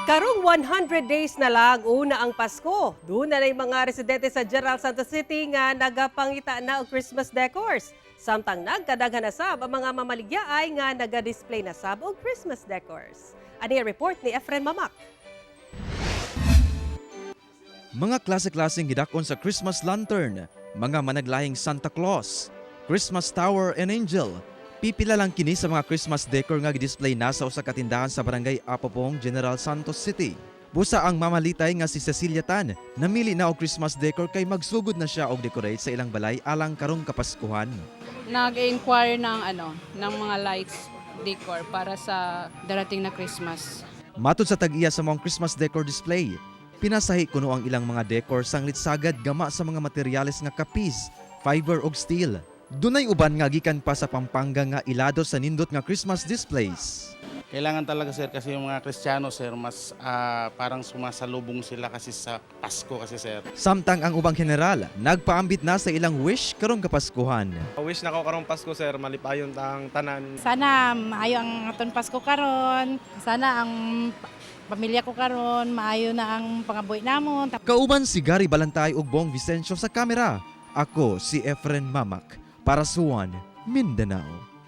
Karong 100 days na lang una ang Pasko. Duna na'y mga residente sa General Santos City nga nagapangita na og Christmas decors. Samtang nagkadaghan na sab ang mga mamaligya ay nga naga-display na sab og Christmas decors. Ani ang report ni Efren Mamak. Mga klase-klaseng gidakon sa Christmas lantern, mga managlahing Santa Claus, Christmas Tower and Angel. Pipila lang kini sa mga Christmas decor nga gidisplay na sa usa ka tindahan sa Barangay Apopong, General Santos City. Busa ang mamalitay nga si Cecilia Tan, namili na og Christmas decor kay magsugod na siya og decorate sa ilang balay alang karong Kapaskuhan. Nag-inquire ng ano, ng mga lights decor para sa darating na Christmas. Matud sa tag-iya sa maong Christmas decor display, pinasahi kuno ang ilang mga decor sanglit sagad gama sa mga materyales nga kapis, fiber ug steel. Dunay uban nga gikan pa sa Pampanga nga ilado sa nindot nga Christmas displays. Kailangan talaga, sir, kasi yung mga Kristiyano, sir, mas parang sumasalubong sila kasi sa Pasko kasi, sir. Samtang ang ubang general nagpaambit na sa ilang wish karong Kapaskuhan. Wish na ko karong Pasko, sir, malipayon tang tanan. Sana maayo ang aton Pasko karon. Sana ang pamilya ko karon maayo na ang pangabuhi namon. Kauban si Gary Balantay ug Bong Vicencio sa kamera. Ako si Efren Mamak para sa One Mindanao.